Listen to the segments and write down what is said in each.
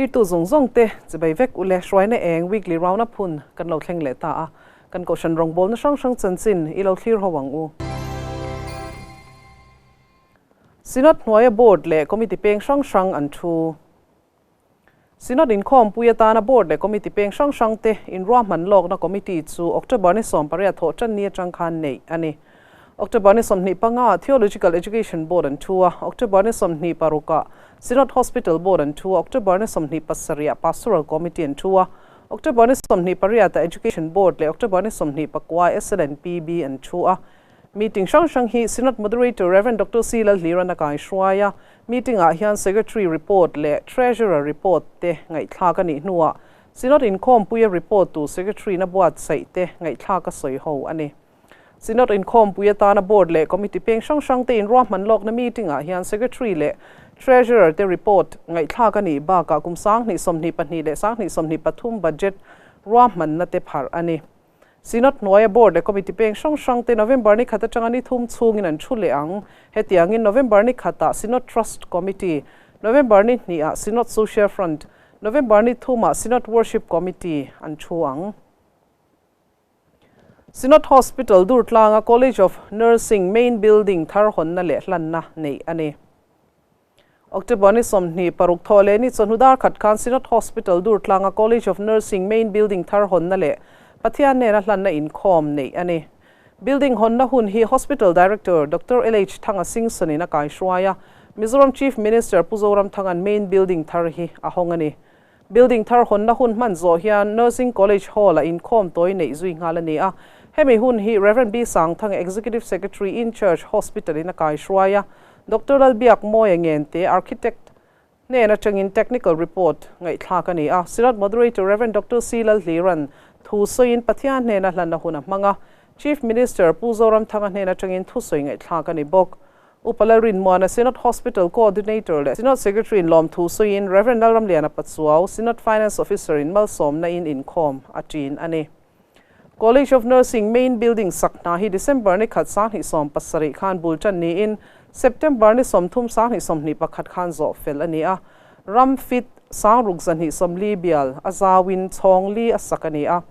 Thlirtu zawng zawng te chibai vek ule hruaina eng weekly round up hun kan lo thleng leh ta a, kan kohhran rawngbawlna hrang hrang chanchin i lo thlir ho ang u. Synod hnuaia board leh committee peng hrang hrang an thu. Synod inkhawmpui atana board leh committee peng hrang hrang te inruahman lawkna committee chu October ni 18 thawh tan ni atang khan nei a ni. October ni 25 Theological Education Board an thu a, October ni 26 Synod Hospital Board an thu a, October ni 27 Pastoral Committee an thu a, October ni 28 Education Board leh October ni 29 SLNPB an thu a. Meeting hrang hrang hi Synod Moderator Rev. Doctor C. Lalhliran a kai hruai a, meeting ah hian Secretary report leh Treasurer report te ngaihthlak a nih hnuah Synod inkhawmpuia report tu Secretary na buatsaih te ngaihthlak a sawi ho a ni. Synod inkhawmpui atana board leh committee peng hrang hrang te inruahman lawkna meeting ah hian Secretary leh Treasurer te report ngaihthlak a nih bakah kum 2022 leh 2023 budget ruahmanna te pharh a ni. Synod hnuaia board leh committee peng hrang hrang te November ni khat atanga ni thum chhungin an thu leh ang. Hetiangin November ni khatah Synod Trust Committee, November ni hnihah Synod Social Front, November ni thumah Synod Worship Committee an thu ang. Synod Hospital Durtlanga College of Nursing Main Building thar hawnna leh hlanna neih a ni. October ni 26 thawh leh ni chawhnu dar khat khan Synod Hospital Durtlanga College of Nursing Main Building thar hawnna leh Pathian nena hlanna inkhawm neih a ni. Building hawnna hun hi Hospital Director Doctor LH Thanga Singson in a kai hruai a, Mizoram Chief Minister Pu Zoramthanga'n Main Building thar hi a hawng a ni. Building thar hawnna hun hman zawh hian Nursing College Hall a inkhawm tawi neih zui nghal a ni a. Hemi hun hi Rev. B Sangthanga Executive Secretary in Charge Hospital in a kai hruai a, Doctor Lalbiak Mawia Ngente, Architect, hnen atangin Technical Report ngaihthlak a ni a. Synod Moderator Rev. Doctor C Lalhliran thu sawiin Pathian hnena hlanna hun a hmang a. Chief Minister Pu Zoramthanga hnen atangin thusawi ngaihthlak a ni bawk. Upa Lalrinmuana Synod Hospital Coordinator leh Synod Secretary in lawm thu sawiin Rev. Lalramliana Pachuau, Synod Finance Officer in malsawmna in inkhawm a ṭin a ni. College of Nursing Main Building sak hna hi December ni khat 2017 khan bul ṭan niin September ni 30 2021 khan zawh fel a ni a. Ram fit 6240 bial a zauin chhawng li a sak a ni a.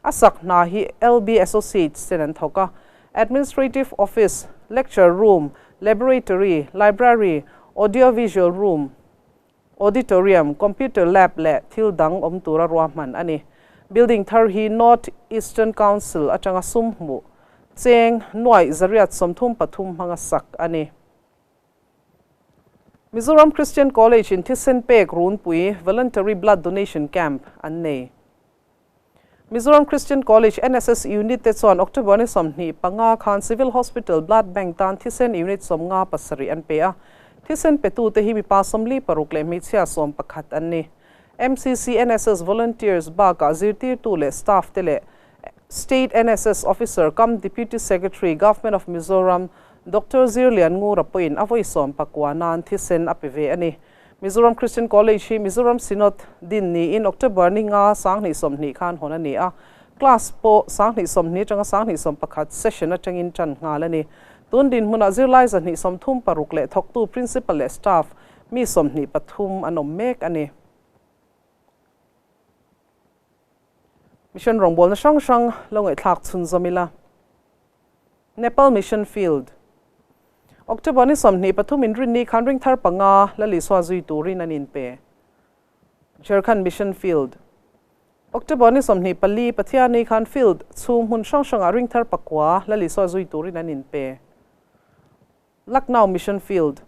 A sak hna hi LB Associates ten an thawk a. Administrative Office, Lecture Room, Laboratory, Library, Audio Visual Room, Auditorium, Computer Lab leh thil dang awm tura ruahman a ni. Building thar hi North Eastern Council atanga sum hmuh cheng nuaih 833 hmanga sak a ni. Mizoram Christian College in thisen pek runpui Voluntary Blood Donation Camp an nei. Mizoram Christian College NSS Unit te chuan October ni 25 khan Civil Hospital Blood Bank tan thisen unit 57 an pe a. Thisen petu te hi mipa 46 leh hmeichhia 11 an ni. MCC NSS Volunteers bakah zirtirtu leh staff te leh State NSS Officer cum Deputy Secretary Government of Mizoram Doctor Zirlian Ngura pawhin a vawi 19 nan thisen a pe ve a ni. Mizoram Christian College hi Mizoram Synod din niin October ni nga 2020 khan hawn a ni a. Class pawh 2020 atanga 2021 session atangin ṭan nghal a ni. Tun dinhmunah zirlai 136 leh thawktu principal leh staff mi 23 an awm mek a ni. Mission rawngbawlna hrang hrang lo ngaihthlak chhunzawm ila. Nepal Mission Field October ni 23 in rinni khan ring thar panga la Lisua zui turin an inpe. Jharkhand Mission Field October ni 24 Pathiani khan field chhung hmun hrang hrangah ring thar pakua la Lisua zui turin an inpe. Lucknow Mission Field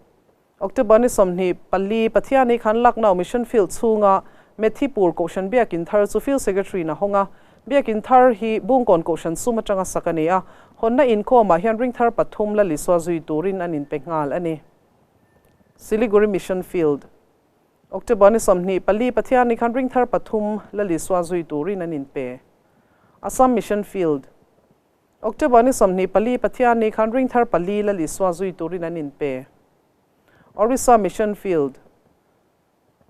October ni 24 Pathiani khan Lucknow Mission Field chhunga Methipur Kohhran biakin thar chu Field Secretary na hawnga biakin thar hi Bungkawn Kohhran sum atanga sak a ni a. Hawnna inkhawmah hian ring thar pathum la Lisua zui turin an inpe nghal a ni. Siliguri Mission Field October ni 24 Pathiani khan ring thar pathum la Lisua zui turin an inpe. Assam Mission Field October ni 24 Pathiani khan ring thar pali la Lisua zui turin an inpe. Orissa Mission Field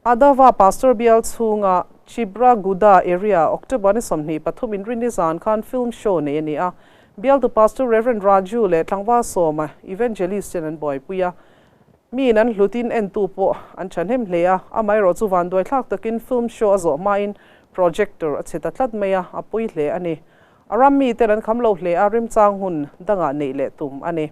Adava Pastor Bial chhunga Chibra Guda area October ni 23 in rini zan khan film show nei ani a. Bial tu Pastor Reverend Raju leh Tlangwa Sawma Evangelist ten an buaipuia. Miin an hlutin entu pawh an thahnem hle a, amaherawhchu vanduai thlak takin film show a zawh hmain projector a chhe ta tlat mai a, a pui hle a ni. A ram miten an kham lo hle a, remchang hun dangah neih leh tum a ni.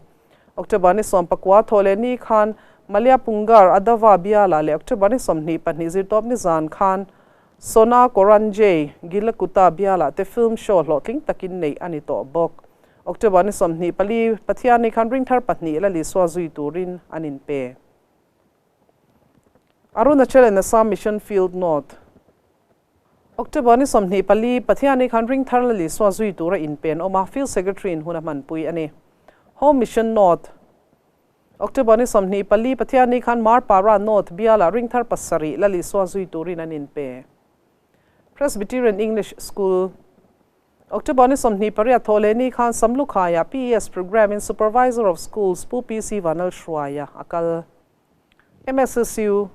October ni 19 thawh leh ni khan Malia Pungar Adava Biala leh October ni 22 zirtawp ni zan khan Sona Koranje Gilakuta Biala te film show hlawhtling takin neih a ni tawh bawk. October ni 24 Pathian ni khan ringthar pahnih la Lisua zui turin an inpe. Arunachal and Assam Mission Field North. October ni 24 Pathian ni khan ringthar la Lisua zui tura inpen awm a, Field Secretary in hun a hmanpui a ni. Home Mission North. October ni 24 Pathian ni khan Marpara North Biala ringthar pasarih la Lisua zui turin an inpe. Presbyterian English School. October ni 28 thawhleh ni khan Samlukhaya PES Program in Supervisor of Schools Pu PC Vanal Hruaia a kal. MSSU.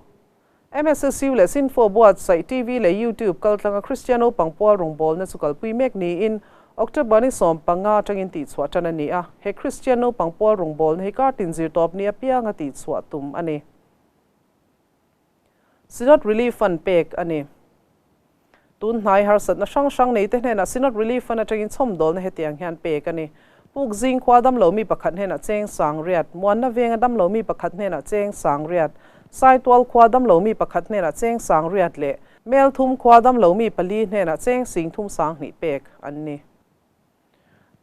MSSU leh Sinfo buatsaih TV leh YouTube kaltlanga Kristian naupang pual rawngbawlna chu kalpui mek niin October ni 15 atangin tihchhuah tan a ni a. He Kristian naupang pual rawngbawlna hi kartin zirtawp ni apianga tihchhuah tum a ni. Synod Relief Fund pek a ni. Tun hnai harsatna hrang hrang nei te hnenah Synod Relief Fund atangin chhawmdawlna hetiang hian pek a ni. Puk zing khua damlo mi pakhat hnenah cheng sang riat, Muanna venga damlo mi pakhat hnenah cheng sang riat, Saitual khua damlo mi pakhat hnenah cheng sang riat leh Melthum khua damlo mi pali hnenah cheng sing thum sang hnih pek an ni.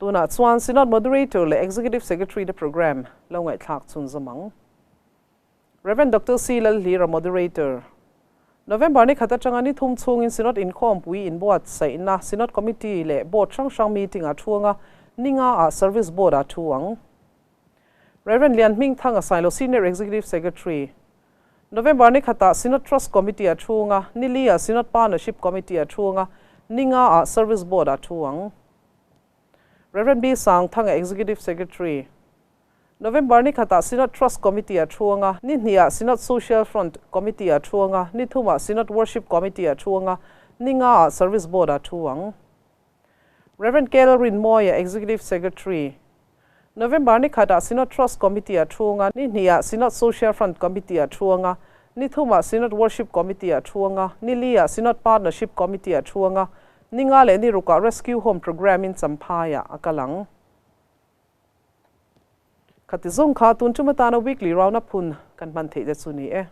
Tunah chuan Synod Moderator leh Executive Secretary te program lo ngaihthlak chhun zawm ang. Rev. Doctor C. Lalhlira Moderator. November ni khat atanga ni thum chhungin Synod inkhawmpui inbuatsaihna Synod Committee leh Board hrang hrang meeting ah thu anga ninga ah Service Board ah thu ang. Rev. Lian Hmingthanga Sailo Senior Executive Secretary. November ni khatah Synod Trust Committee ah thu anga nili ah Synod Partnership Committee ah thu anga ninga ah Service Board ah thu ang. Rev. B. Sangthanga Executive Secretary. November ni khatah Synod Trust Committee ah thu anga ni hnih ah Synod Social Front Committee ah thu anga ni thum ah Synod Worship Committee ah thu anga ninga ah Service Board ah thu ang. Rev. K. Rinmawia Executive Secretary. November ni khatah Synod Trust Committee ah thu anga ni hnih ah Synod Social Front Committee ah thu anga ni thum ah Synod Worship Committee ah thu anga ni li ah Synod Partnership Committee ah thu anga ninga leh ni ruk ah Rescue Home Program in Champhai ah a kal ang. Khati zawng kha tun tum atana weekly round up hun kan hman theih te chu ni e.